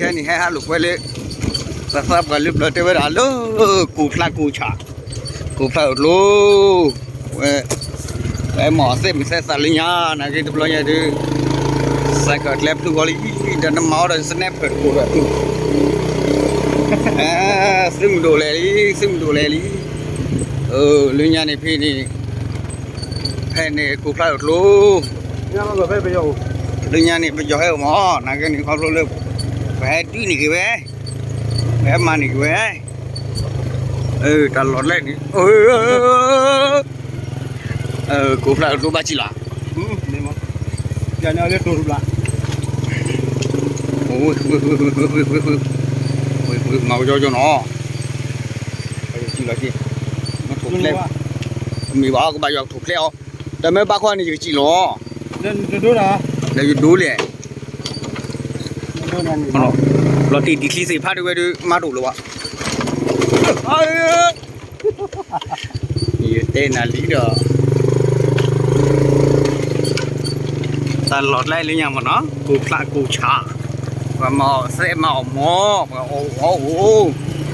ခဲန့ၣ်ဟဲဟးလိာ်ကွဲလၢ ပသးပှၢ်လၢပျၢၤတဲဝဲဒၣ်လၢ ကိၢ်ဖျးကိၢ်ဆၣ်, ကိၢ်ဖျးအိၣ်ကျိ ဝဲ ဝဲမၤအီၣ်သဲးမုာ်သဲးသးလၢညါ နာ်က့တဘျီညါဒုး စဲးကၢးကျဲဖျုးဂီၤလံ ဒီးနမၤအီၤဒီး စနဲဖၢၣ်တကိးဒီး သုးမုၢ်ဒိၣ်လဲၤလံ သုးမုၢ်ဒိၣ်လဲၤလံ လၢညါန့ၣ်ဖဲန့ၣ် ဖဲန့ၣ်ကိၢ်ဖျးအိၣ်ကျိ လၢညါန့ၣ် ပယီၤဟဲအိၣ်မး နာ်က့န့ၣ် ခီဖျိလၢ ပဟဲဒုးန့ၢ်က့ၤဝဲ ပဟဲမၤန့ၢ်က့ၤဝဲ တၢ်လီၢ်လဲၣ်န့ၣ် ကိၢ်ဖျးအိၣ်ကျိ ဘၣ်စံၣ်လီၤ မၤကယီကီနီၤ မ့ၢ်ဘၣ်ကဘၣ်ယွၤကထိၣ်ဖျဲးအီၤ တမ့ၢ်ဘၣ်ကဘၣ်ယွၤကထိၣ်ဖျဲးအီၤ တမ့ၢ်ဘၣ်ခွါန့ၣ် ယကစံၣ်လီၤ ဒီးယဒိလဲၣ် လီၤတံၢ်ဒံးချံသ့ၣ်တဖၣ်ဒ်ဝဲဒုး မၤတအိၣ်လၢၤဘၣ် ယတဲနၤလံဒီး တၢ်လီၢ်လဲၣ်လၢညါမးနီၤ ကိၢ်ဖျးကိၢ်ဆၣ် ပှၤမၤအီၣ်သဲးမၤအီၣ်မီၢ် ပှၤအီၣ်အီၣ်အိၣ်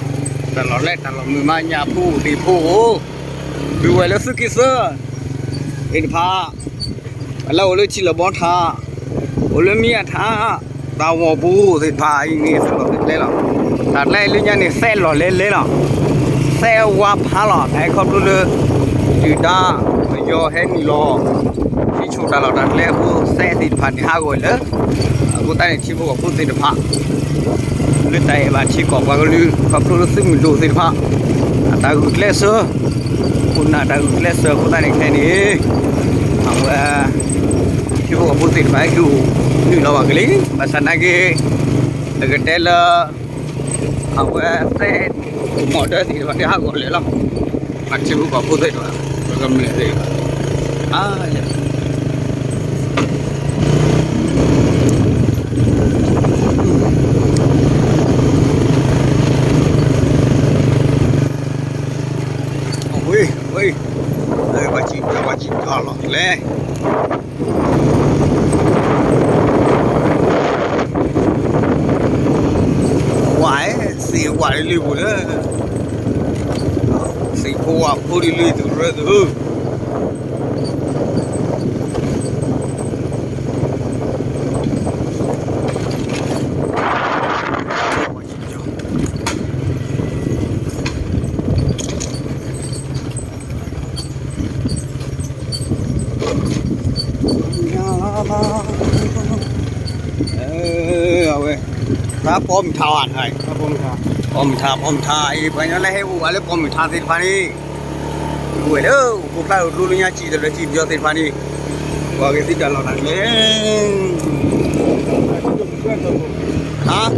တၢ်လီၢ်လဲၣ်တၢ်လီၢ်မုာ်မး ညၣ်ဖိအိၣ်ဒ့ဖိအိၣ် ဒုးဝဲလၢသူၣ်က့သၢ သ့ၣ်တဖၣ် ပှၤလၢအိၣ်လၢထံလီၢ်ဘီထး အိၣ်လၢမံအထး သးဝီၤပူၤသ့ၣ်တဖၣ်အံၤန့ၣ် သးလီၢ်လဲၣ်လီၤ တၢ်လၢလၢညါန့ၣ် သဲးလီၢ်လဲၣ်လဲၣ်လီၤ သဲးဝါဖးလီၤ တၢ်ဟဲခီဖျိလၢ ဒုၣ်ဒါ ပယီၤဟဲနုာ်လီၤ ထံဆိတၢ်လီၢ်တၢ်ကျဲအဃိ သဲးသ့ၣ်တဖၣ်န့ၣ် ဟးဂီၤလၢ အဃိသတးန့ၣ် ထံဖိကီၢ်ဖိသ့ၣ်တဖၣ် လၢတၢ်အဲၣ်ဘၣ်ထံကီၢ်ပှၤကလုာ် ခီဖျိလၢသုးမုၢ်ဒိၣ်သ့ၣ်တဖၣ် အတၢ်ဂုာ်ကျဲးစၢး ခိၣ်နၢ်တၢ်ဂုာ်ကျဲးစၢးအဃိသတးန့ၣ်ခဲန့ၣ် အဝဲ ထံဖိကီၢ်ဖိသ့ၣ်တဖၣ်ဟဲက့ၤအိၣ်နုာ်လီၤဘၣ်ကလံ ဘၣ်ဆၣ်နာ်က့ အကတဲလၢ အဝဲသဲး မီၢ်ဒၢသ့ၣ်တဖၣ် တဟးဂီၤလၢာ်လီၤ အထံဖိကီၢ်ဖိသ့ၣ်တဖၣ် ပကမျၢၢ်သ့ၣ်တဖၣ် အါ ဝ့ၢ် ဝ့ၢ် ပှၤစံၣ်တၢ် ပှၤစံၣ်တၢ်လီၤလဲၣ် ဝဲ သ့ၣ်ဝဲလၢလံပူၤလၢ သ့ၣ်ဖိဝဲဖိလံလံ သုးရၢသုး အဝဲ တၢ်ပိာ်မုၣ်ထါဝဲ ပိာ်မုၣ်ထါ ပိာ်မုၣ်ထါ ပှၤကညီလၢဟဲအိၣ်ဝဲလၢပိာ်မုၣ်ထါသ့ၣ်တဖၣ်န့ၣ် အိၣ်ဝဲလၢ ကိၢ်ဖျးအိၣ်ကျိလၢညါစံၣ်တလၢစံၣ်ပယီၤသ့ၣ်တဖၣ်န့ၣ် ပှၤကသံတၢ်လီၢ်တၢ်ကျဲ ဟါ ထံ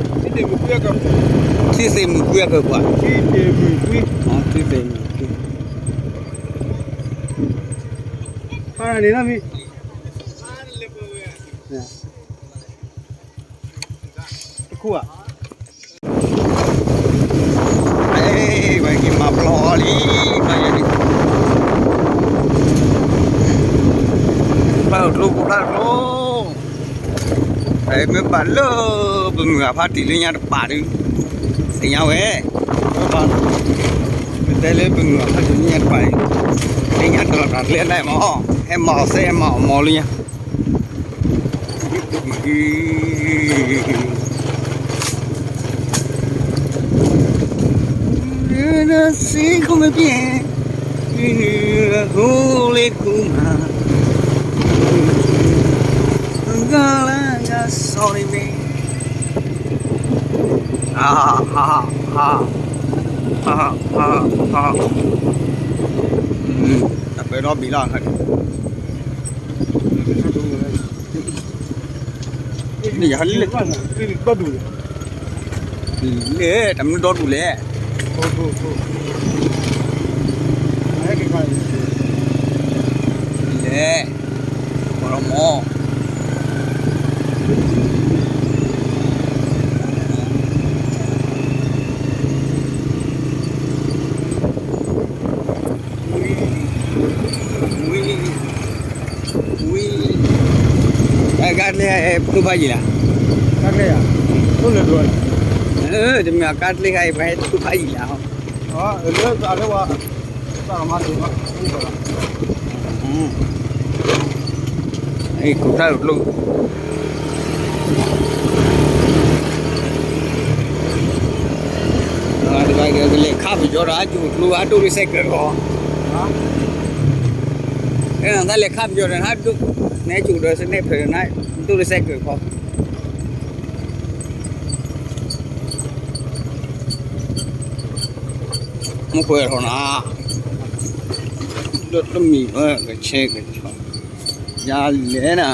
သ့ၣ်မုၢ်ကွံအကၢၢ်ပှၤ ထံသ့ၣ်မုၢ်ကွံ တခူၣ်ဧါ ဝဲက့ၤမၤပျီလံ ဖျါအိၣ်ကျိ ဖျါအိၣ်ကျိ မ့ၢ်ဘၣ်လၢပမုၢ်ဂၤဖါတံၢ်လၢညါတပာ်ဒုး သ့ၣ်ညါဝဲ မ့ၢ်တဲလၢပမုၢ်ဂၤဖါတံၢ်လၢညါတပာ်အံၤ သ့ၣ်ညါတလီၢ်တၢ်ကျဲဒၣ်မး ဟဲမၤအီၣ်သဲး ဟဲမၤအီၣ်မီၢ်လၢညါ စံခိမ့ၢ်ပျဲ ဟိလ့တကူမး ဂၤလၢဂၤစီၤန့ၣ်မ့ၢ် တၢ်ပၢၢ်ဒီဘ့ၣ်လီၤ န့ၣ်ယဟဲလၢ လဲၣ် တၢ်မနုၤဒီဒူၣ်လဲၣ် လဲၣ် ပှၤလီၤမီၢ် ဝံၤ ဝံၤ ဝံၤ အဂၤလဲၣ် ဖိဖးယံၤလၢ ဂၤလဲၣ်ဧါ တမ့ၢ်အကါတလ့ၢ်ခါအံၤ ပှၤဟဲတထူၣ်ဖးယံာ်လၢဟီ, ခိၣ်ဖျါတကျိ တဂၤကလဲၤခါပယီၤဒီး အကၠိၣ်ကျိအဒိၣ်လၢစဲးကၢၢ်ခီ, တၢ်လဲၤခါပယီၤဒီး နဟဲကၠိၣ်ဒီးစနဲဖဲးဒီးနဒိၣ်လၢစဲးကၢၢ်ခီ, မ့ၢ်ကွဲးထီၣ်နၤ, ဒီးတမံၤဝဲကဆဲကဆီ, ယၤလဲၣ်နၤ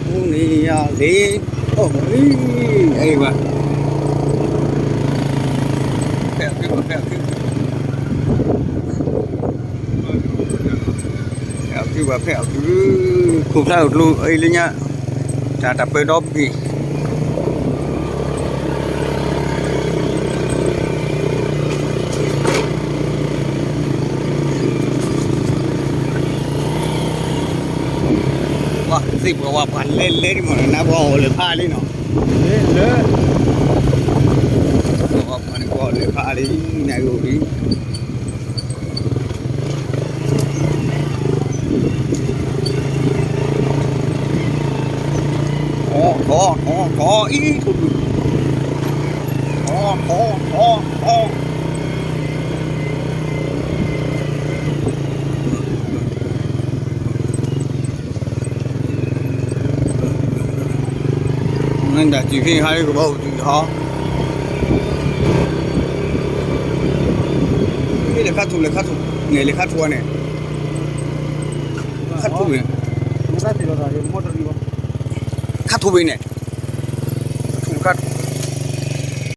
အိၣ်န့ၣ်ယၤလံ, အိၣ်အံၤ, ဖဲအီၤက့ၤဘၣ် ဖဲအီၤက့ၤ, ဖဲအီၤက့ၤဘၣ် ဖဲအီၤက့ၤ, ခိၣ်ဖျါတကျိအံၤလၢညါ, တၢ်တၢ်ပၢဒီဘ့ၣ် ပှၤသ့ၣ်ပှၤဝဲပှၤလဲၤလဲၤဒ်မ့ၢ်န့ၣ် နပှၤအီၣ်လၢဖးလံနီၤ, လၢ ပှၤန့ၣ်ပှၤအီၣ်လၢဖးလံ, နဂိၢ်လံ, ထီၣ်ထီၣ်ထီၣ်ထီၣ်အံၤ, ထီၣ်ထီၣ်ထီၣ်ထီၣ်, နဒၣ်တုၤဖဲဟါလၢကဘၣ်အိၣ်တုၤဟီ, လဲၤခါထူၣ် လဲၤခါထူၣ်, န့ၣ်လဲၤခါထူၣ်အန့ၣ်, ခါထူၣ်ဘ့ၣ်, ခါထူၣ်ဘ့ၣ်န့ၣ်, ခါထူၣ်ခါထူၣ်